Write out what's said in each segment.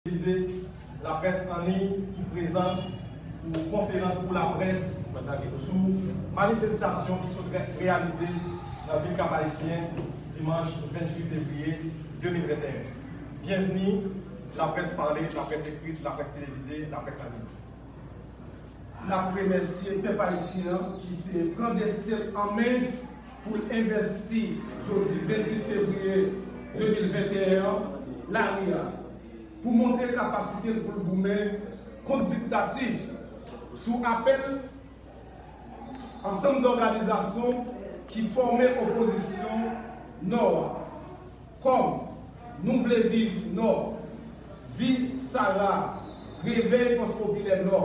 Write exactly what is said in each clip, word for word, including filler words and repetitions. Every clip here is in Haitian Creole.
Televize, laprès an liy ki prezan pou konferans pou laprès sou manifestasyon ki sot reyalize nan vil Kap-Ayisyen dimanch venntuit fevriye de mil venteyen. Byenvni, laprès pale, laprès ekri, laprès televize, laprès an liy. N ap remèsye pèp ayisyen an ki te pran desten l an men pou l envesti jodi venntuit fevriye de mil venteyen an lari a pou montre kapasite l pou l goumen kont diktati sou apèl ansanm dòganizasyon ki fòme opozisyon Nò a. Kòm Nou Vle Viv Nò, Visara, Revèy Fòs Popilè Nò,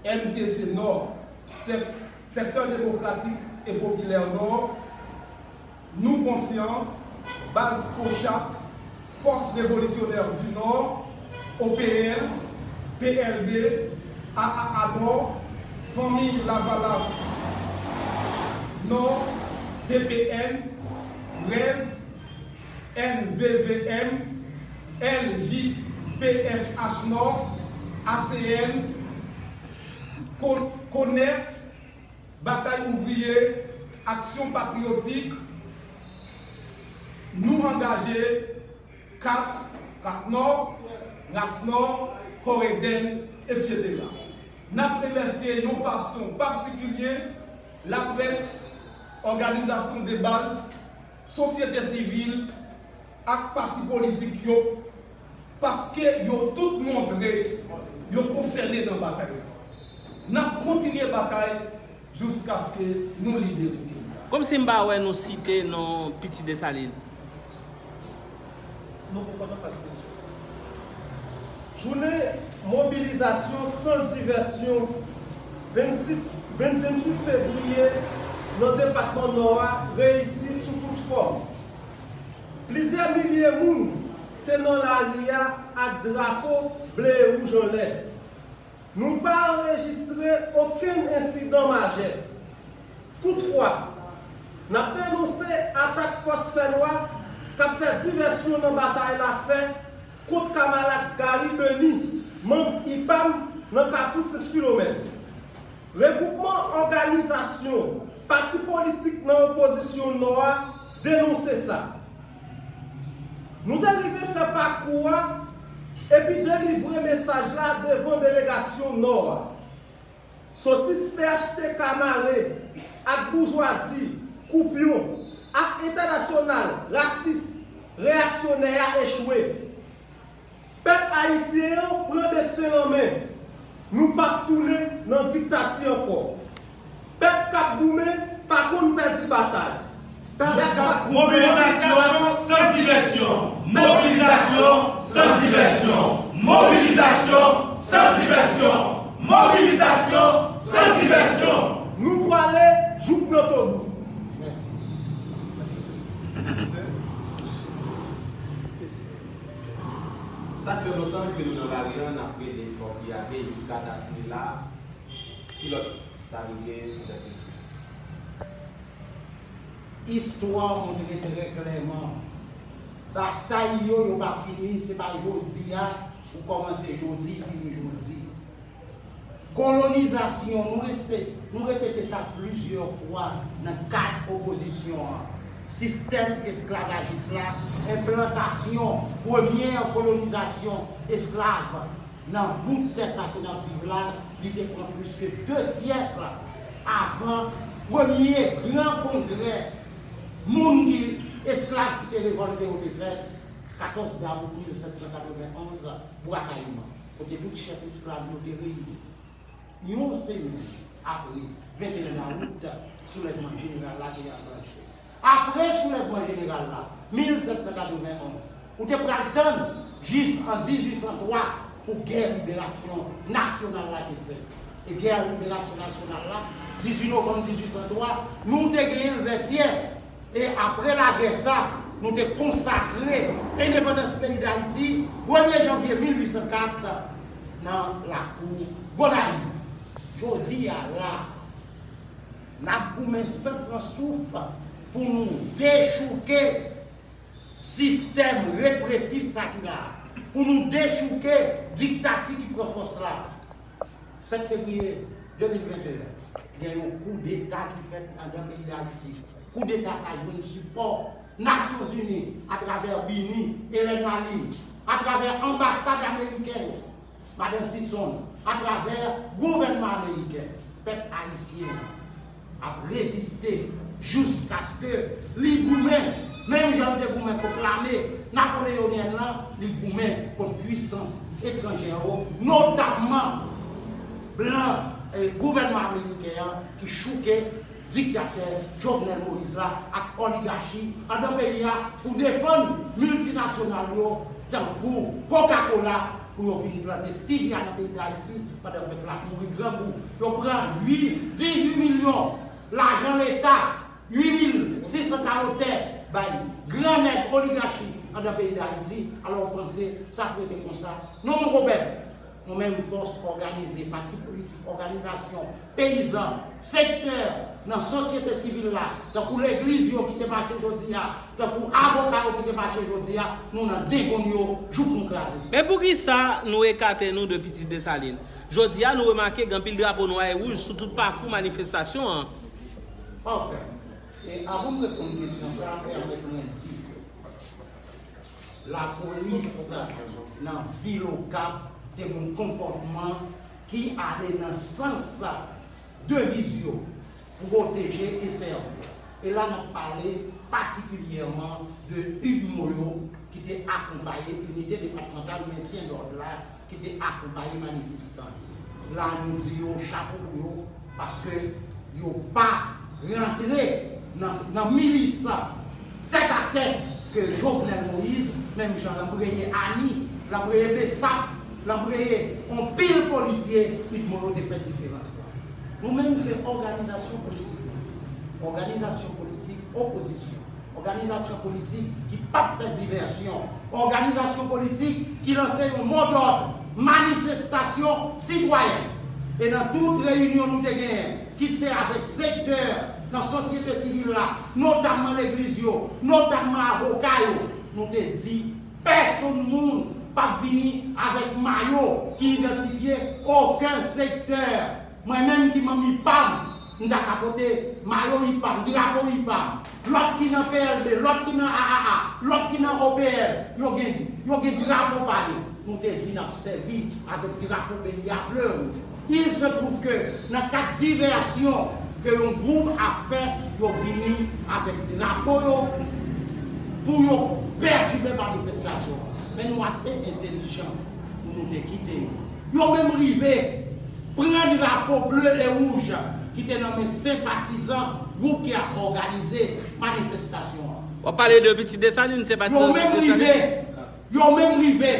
M T C Nò, Sèk- Sektè Demokratik e Popilè Nò, Nou Konsyan, Baz Kochat, Fòs Revolisyonè di Nò, O P N, P L D, A A A Nò, Fanmi Lavalas Nò, P P N, Rèv, N V V M, L J P S H Nò, A C N, Ko- Konèt, Batay Ouvriye, Aksyon Patriyotik, Nou Angaje, Kat, Kat Nò, Ras Nò, Kò Edenn, etsetera. N ap remèsye yon fason patikilye laprès, òganizasyon de baz, sosyete sivil ak pati politik yo, paske yo tout montre yo konsène nan batay la. N ap kontinye batay jiskaske nou libere peyi a. Kòmsi m pa wè nou site non Piti Desalin. Nou poko nan faz kesyon. Jounen mobilizasyon san divèsyon venntuit, venntuit fevriye nan depatman Nò a reyisi sou tout fòm. Plizyè milye moun te nan lari a ak drapo ble e wouj anlè. Nou pa anrejistre okenn ensidan majè. Toutfwa, n ap denonse atak fòs fènwa k ap fè divèsyon nan batay la fè kont kamarad Gary Benny, manm IPAM nan Kafou Senk Kilomèt. Regwoupman òganizasyon pati politik nan opozisyon Nò a denonse sa. Nou te rive fè pakou a epi delivre mesaj la devan delegasyon Nò a. Sosis P H T K mare ak boujwazi, koupyon, ak entènasyonal rasis, reyaksyonè a echwe. Pèp ayisyen an pran desten l an men. Nou p ap tounen nan diktati ankò. Pèp k ap goumen pa konn pèdi batay. Pèp k ap goumen. Mobilizasyon san divèsyon! Mobilizasyon san divèsyon! Mobilizasyon san divèsyon! Mobilizasyon san divèsyon! Nou pwale jouk nan Tobruk. Mèsi. Sa k fè lontan ke nou nan lari a, n ap rele fò ki ave jiska dat nou la, ki lòt sa nou gen pou fè soti? Istwa montre trè klèman, batay yo, yo pa fini, se pa jodi a ou kòmanse jodi, fini jodi. Kolonizasyon, nou respe- nou repete sa plizyè fwa nan kad opozisyon an. Sistèm esklavajis la, enplantasyon premyè kolonizasyon esklav nan bout tè sa ke n ap viv la, li te pran plis ke de syèk avan premye gran kongrè moun ki esklav ki te revòlte yo te fèt, katòz dawou mil sèt san katrevenn onz, Bwa Kayiman, kote tout chèf esklav yo te reyini. Yon semèn apre, venteyen dawout, soulèvman jeneral la te anklanche. Apre soulèvman jeneral la, mil sèt san katrevenn onz, ou te pral tann jis an dizuit san twa pou gè liberasyon nasyonal la te fèt. E gè liberasyon nasyonal la, dizuit novanm dizuit san twa, nou te genyen l vètyè. E apre lagè sa, nou te konsakre endepandans peyi Dayiti, premye janvye mil uit san kat, nan lakou Gonayiv. Jodi a la, n ap goumen san pran souf pou nou dechouke sistèm represif sa ki la a. pou nou dechouke diktati ki pran fòs la. Sèt fevriye de mil venteyen, gen yon koudeta ki fèt anndan peyi Dayiti. Koudeta sa jwenn sipò Nasyonzini atravè BINUH, Helen Laleine, atravè anbasad ameriken yo, Madan Sison, atravè gouvènman ameriken. Pèp ayisyen an ap reziste jiskaske li goumen, menm jan l te goumen kont lame napoleonyèn lan, li goumen kont pwisans etranjè yo, notamman blan, eh, gouvènman ameriken an ki chouke diktatè Jovenel Moïse la ak oligachi anndan peyi a pou defann miltinasyonal yo tankou Coca-Cola pou yo vin plante stevia nan peyi Dayiti pandan pèp la ap mouri grangou. Yo pran uit, dizuit milyon lajan leta, uit mil sis san kawo tè bay gran nèg oligachi anndan peyi Dayiti. Alò, w panse sa ap rete konsa? Non, mon konpè. Nou menm fòs òganize, pati politik, òganizasyon, peyizan, sektè nan sosyete sivil la, tankou legliz yo ki te mache jodi a, tankou avoka yo ki te mache jodi a, nou nan dengonn yo jouk nou kraze sa. Men poukisa nou ekate nou de Pitit Desalin? Jodi a, nou remake gen anpil drapo nwa e wouj sou tout pakou manifestasyon an. Anfen, e avan m reponn kesyon sa a, pèmèt mwen di ke lapolis nan vil Okap te gen yon konpòtman ki ale nan sans deviz yo, pwoteje e sèvi. E la, n ap pale patikilyèman de UDMO yo ki te akonpaye Inite Depatmantal Mentyen Lòd la, ki te akonpaye manifestan yo. La, nou di yo chapo pou yo, paske yo pa rantre nan, nan milis tèt a tèt ke Jovenel Moïse, menm jan l anbreye Ani, l anbreye Besap, l anbreye anpil polisye, UDMO yo te fè diferans lan. Nou menm, se òganizasyon politik nou ye. Òganizasyon politik opozisyon. Òganizasyon politik ki p ap fè divèsyon. Òganizasyon politik ki lanse yon modòd manifestasyon sitwayèn. E nan tout reyinyon nou te genyen, kit se avèk sektè nan sosyete sivil la, notamman legliz yo, notamman avoka yo, nou te di, pèsonn moun p ap vini avèk mayo ki idantifye okenn sektè. Mwen menm ki manm IPAM, m ta ka pote mayo IPAM, drapo IPAM. Lòt ki nan PLD, lòt ki nan A A A, lòt ki nan O P L, yo gen, yo gen drapo pa yo. Nou te di n ap sèvi avèk drapo peyi a ble wouj. Il se trouve que nan kad divèsyon ke yon gwoup ap fè, yo vini avèk drapo yo pou yo pètibe manifestasyon an. Men nou ase entèlijan pou nou te kite yo. Yo menm rive pran drapo ble e wouj ki te nan men senpatizan gwoup ki ap òganize manifestasyon an. W ap pale de Pitit Desalin, senpatizan Pitit Desalin? Yo menm rive. Yo menm rive.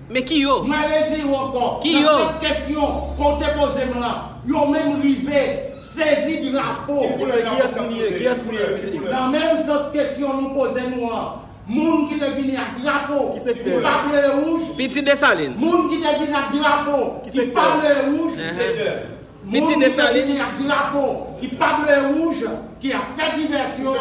Men ki yo? Mwen redi w ankò. Ki yo? Nan sans kesyon ke w te poze m lan, yo menm rive sezi drapo. Ki koulè drapo sa? Kiyès moun ye? Kiyès moun ye? Nan menm sans kesyon nou poze nou an, moun ki te vini ak drapo ki pa ble e wouj. Pitit Desalin. Moun ki te vini ak drapo ki pa ble e wouj. Ki sektè? Moun ki te vini ak drapo ki pa ble e wouj, ki ap fè divèsyon,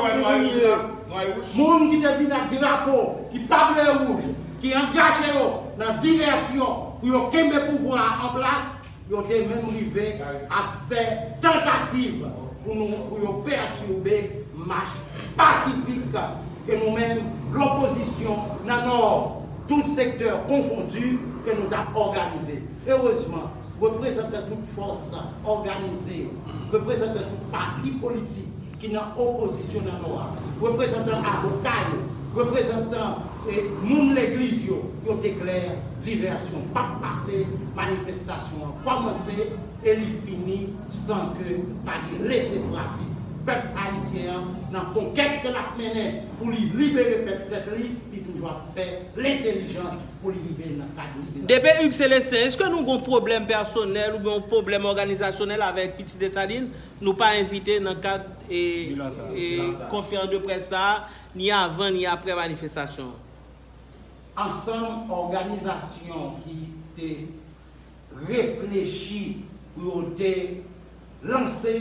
moun ki te vini ak drapo ki pa ble e wouj, ki angaje yo nan divèsyon pou yo kenbe pouvwa a an plas, yo te menm rive ap fè tantativ pou nou, pou yo pètibe mach pasifik ke nou menm, lopozisyon nan Nò, tout sektè konfondi, ke nou t ap òganize. Erezman, reprezantan tout fòs òganize yo, reprezantan tout pati politik ki nan opozisyon nan Nò a, reprezantan avoka yo, reprezantan, eh, moun legliz yo, yo te klè, divèsyon p ap pase, manifestasyon an kòmanse e li fini san ke pa gen lese frape. Pèp ayisyen an, nan konkèt ke l ap mennen pou li libere pèp tèt li, li toujou ap fè lentèlijans pou li rive nan kad libere. D P Hugues Célestin, èske nou gen yon pwoblèm pèsonèl oubyen yon pwoblèm òganizasyonèl avèk Pitit Desalin? Nou pa envite nan kad, e, e, konferans de près sa a, ni avan ni aprè manifestasyon an. Ansanm òganizasyon ki te reflechi pou yo te lanse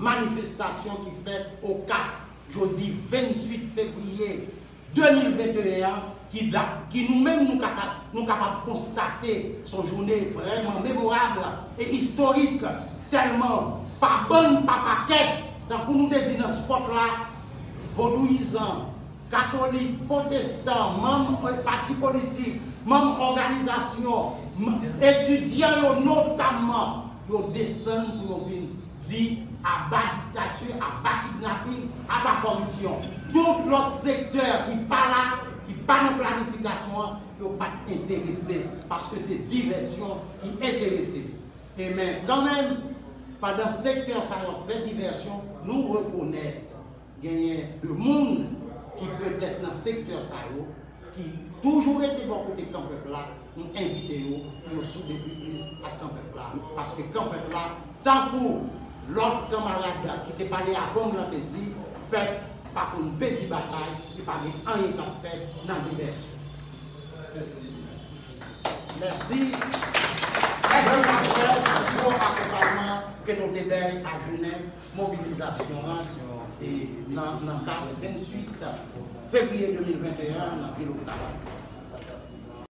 manifestasyon ki fèt Okap jodi venntuit fevriye de mil venteyen an, ki dat, ki nou menm nou kata-, nou kapab konstate se yon jounen vrèman memorab e istorik, tèlman pa bann, pa pakèt, tankou nou te di nan spòt la, vodouyizan, katolik, pwotestan, manm pati politik, manm òganizasyon, m-, etidyan yo notamman, yo desann pou yo vin di aba diktati, aba kidnapin, aba kòripsyon. Tout lòt sektè ki pa la, ki pa nan planifikasyon an, yo pa t enterese, paske se divèsyon ki enterese yo. E men kanmenm, pandan sektè sa yo ap fè divèsyon, nou rekonèt genyen de moun ki petèt nan sektè sa yo, ki toujou rete bò kote Kan Pèp la, nou envite yo pou yo soude pi plis ak Kan Pèp la. Paske Kan Pèp la, tankou lòt kanmarad ki te pale avan m nan te di, pèp pa konn pèdi batay, e pa gen anyen k ap fèt nan divèsyon. Mèsi. Mèsi. Mèsi, Manuel, pou akonpayman ke nou te bay a jounen mobilizasyon an, e nan, nan kad venntuit fevriye de mil venteyen an nan vil Oktay.